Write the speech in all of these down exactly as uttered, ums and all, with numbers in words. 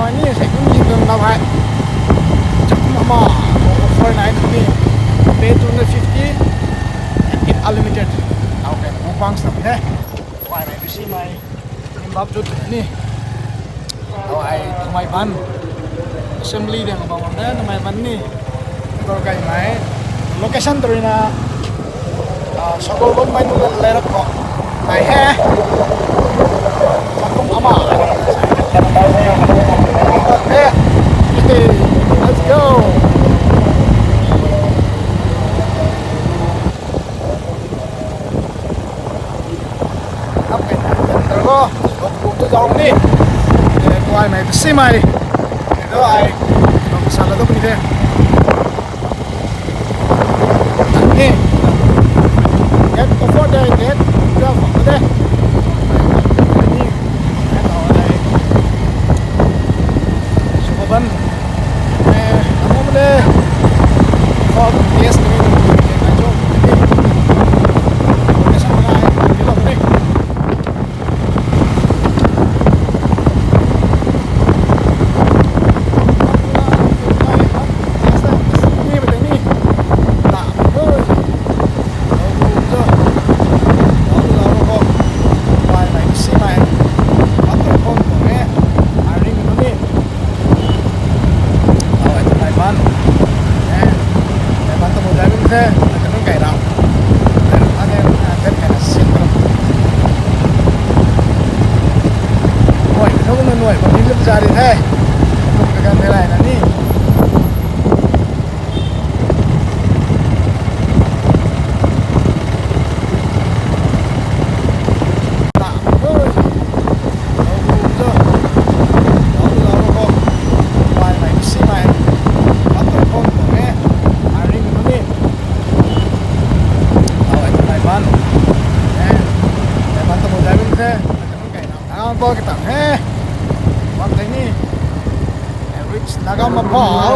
Ni sei kum ni tuang lau hei. Chakum ama offer nai tu ni. Pay two hundred fifty and it unlimited. Tau hei mukbang sam the. Wai mai bisi mai. Kimbap chu ni. Tau hei Thongmaiban. Assembly ding bam bam the Thongmaiban ni. Tor kai mai. Location tu rina. Ah, Sagolbam mei nunc lerak khou nai he. Chakum ama. He. Let's go. Up and down. Go. Go to down ni. Eh, tuai mai, bisi mai. Ito ai. Ito masala to ni de. Ni. Get offer de, get twelve offer de. Ni. Get offer de. Sukaban. Eh, amo le. Fog, yes, ni. Ni. Ni. Nuai, kathau na nuai, pabim na pazari the. Kathau na kan melai na ni. Nagamapal kitang he. Bam tei ni. Eh, rich Nagamapal.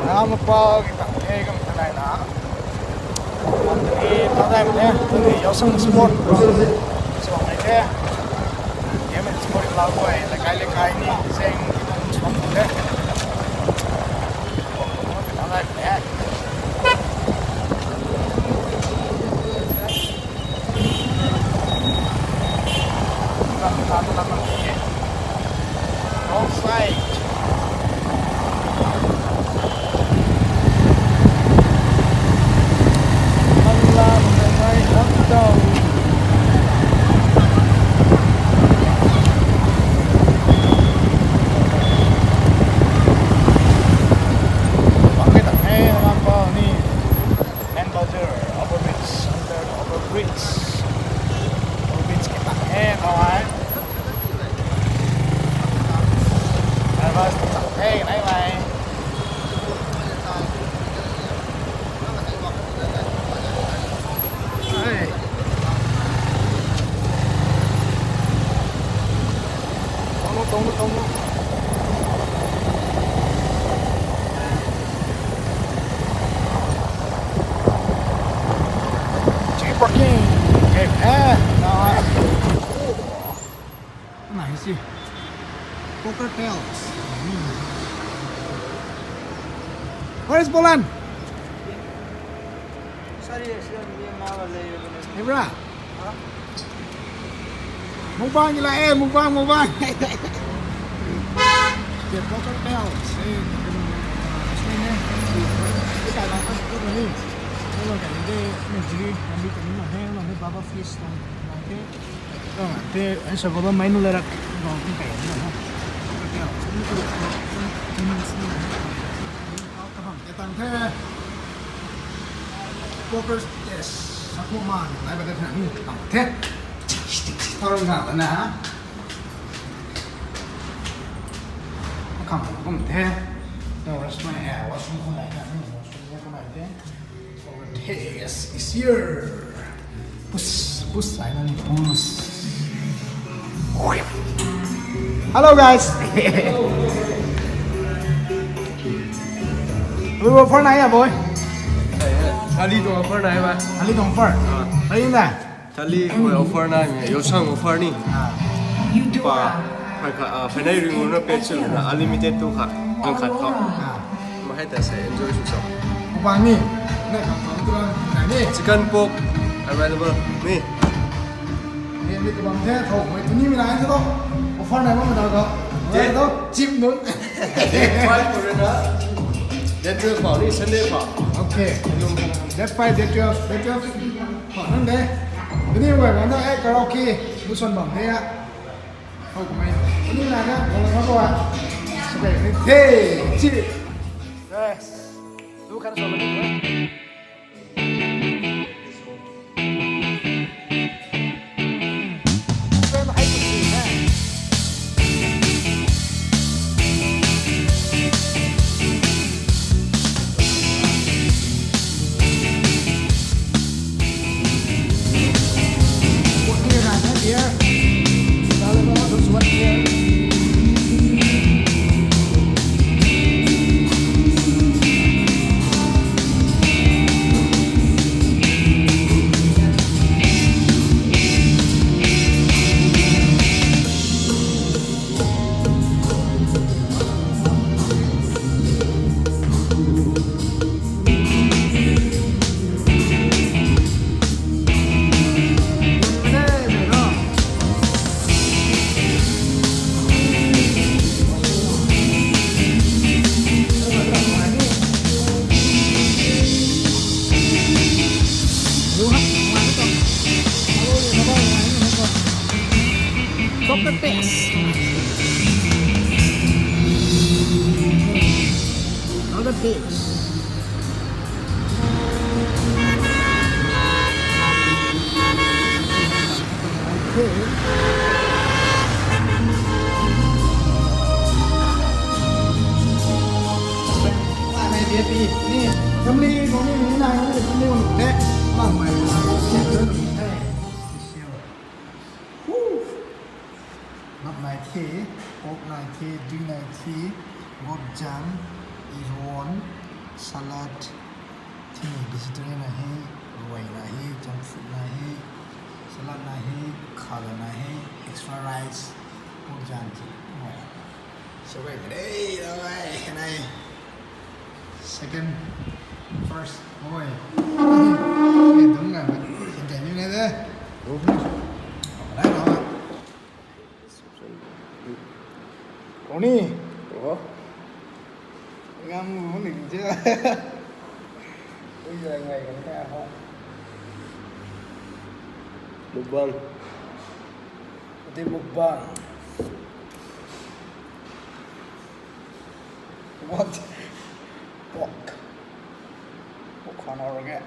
Nagamapal kitang he, kam thanai na. Bam tei ni, tadai mei he, tei ni, Yaosang sport. Suang mei he. Ye mei sport lau guay, lekai lekai ni, seng, suang mei he. Tadai mei he. Main Bazar, overbridge, under overbridge. Overbridge ke tak he, tau hai. Nervous tak he, nai nai. Hey. Tong lo, tong lo, tong lo. Chi parking. Okay, eh, now I, nice. Poker tails. Where is Bolan? Sorry, sorry, Mukbang ni la, eh, mukbang, mukbang. Baba Fish tuang. Te, ai sa baba mei nu lerak. Tuang kai na. Tuang kai. Tuang kai. Poker, yes. Sakuma, lai ba de thang ni tam the. Tor nga ba na. Kam kum the. Tor sma, eh, washroom ko lai na. Washroom ko lai the. Yes, is here. Push, push, I don't push. Hello, guys. We were for nine, boy. Thali tuang offer nai ba. Thali tuang offer. Ah. Thali na. Thali koi offer nai, Yaosang offer ni. Ah. Pa. Kha, kha, ah, phaynei ring na pet chu na unlimited tu kha, ang khat kha. Ah. Mahai ta sa enjoy sw sa. Bang ni, na kang kang tu na ni. Chicken pork available ni. Ni ni tu bang the, thou mai tu ni mi nai tu. Offer nai bam da ga. Date to chip nun. Date five ko na. Date twelve pa ni, Sunday pa. Okay. Date five, date twelve, date twelve. Pa nan de. Ni wai bang na, eh, karaoke. Muson bang de ya. Hou kumei. Ni na na, bang na ko. Sabe ni the. Chi. Yes. Lu kan so ni. Soccer pitch. Another pitch. Okay. Family kong ni, ni nai kong ni, family kong ni, mak mai, mak nai the, pork nai the, dui nai the, gulab jamun, iron, salad, thini vegetarian nai he, ruai nai he, junk food nai he, salad nai he, khala nai he, extra rice, pork jamun the, ruai. Sabai ka dei, ruai, nai. Second, first, ruai. Ni dum na, sentence ni na de. Ruai, ruai. Tony. Oh. Ngam mu ni je. Ui, ngai ngai kan ta ho. Mukbang. Ati mukbang. What? Pork. Pork khwan ho ge.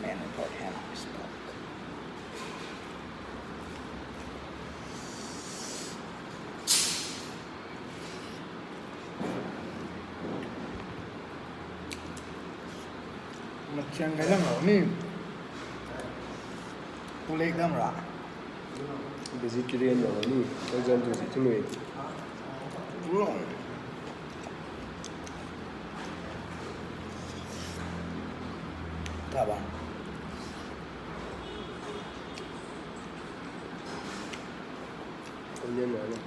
Main important is pork. Machiang kai lam rau ni. Pulek dam ra. Vegetarian rau ni. Kaijan tu si thumei. Wrong. Tabang. Onion rau ni.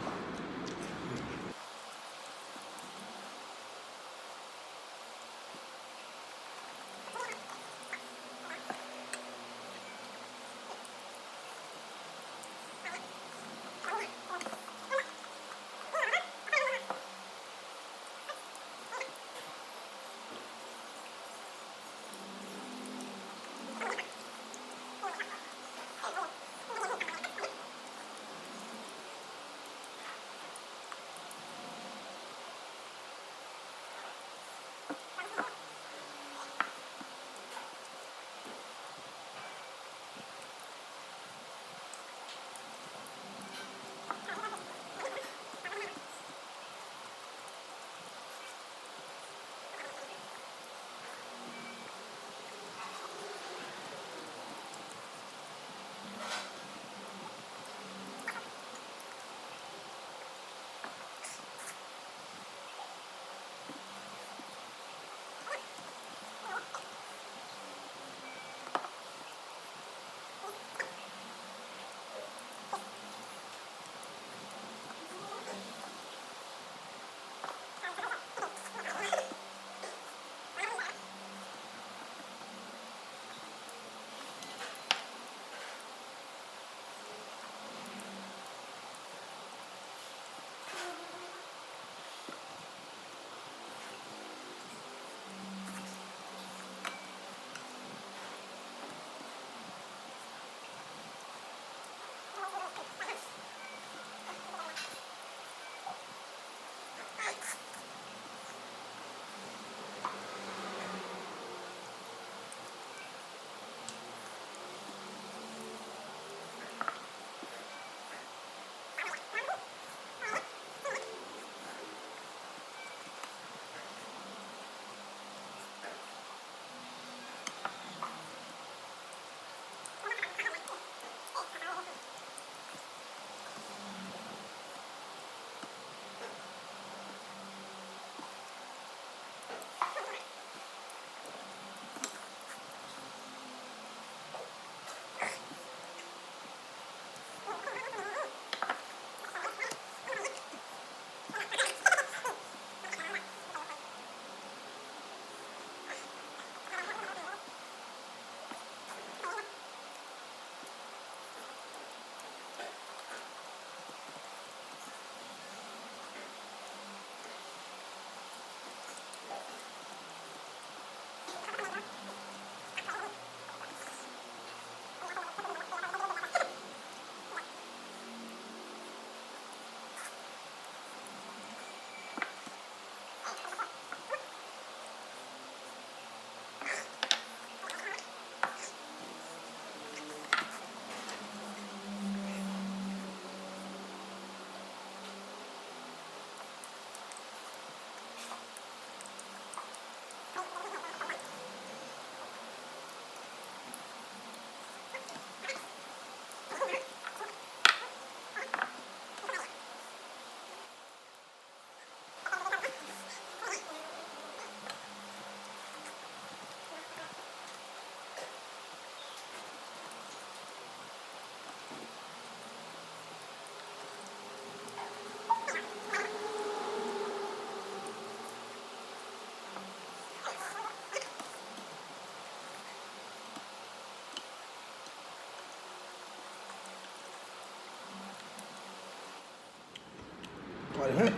Hei.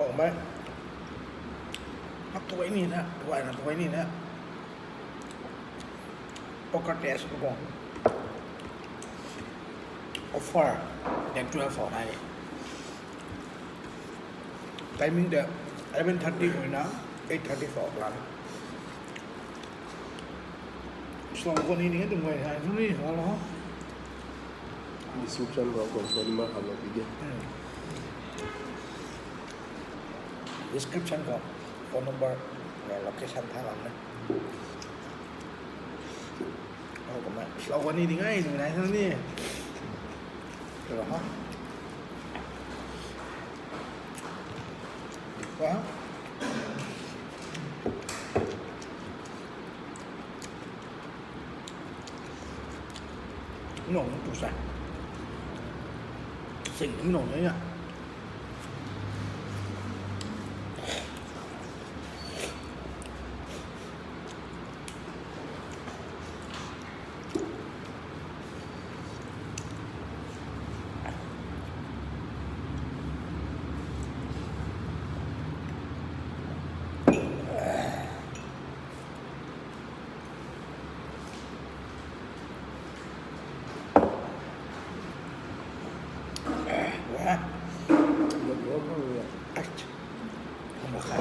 Oh, mei. Hak tuai ni na, tuai na, tuai ni na. Poker test ko. Offer. Then twelve for nai. Timing de eleven thirty ko na, eight thirty for plan. Slow ko ni ni tu ngai hai ni ho lo. Description ko ko phone number hamh lou pi de. Description ko phone number, location tha lam ne. Oh, kumna slow ko ni di ngai ni nai ni. Tira ha. Wa. Nong tu sa. Sing nong ni ya. Wah. Ach. Hum kha.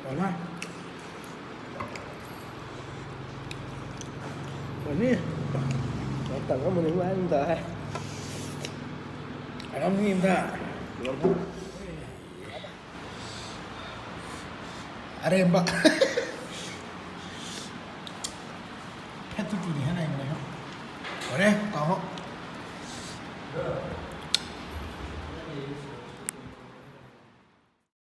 Wala. Wani. Tang ka mani wai ta hai. Aram ni ta. Aremba.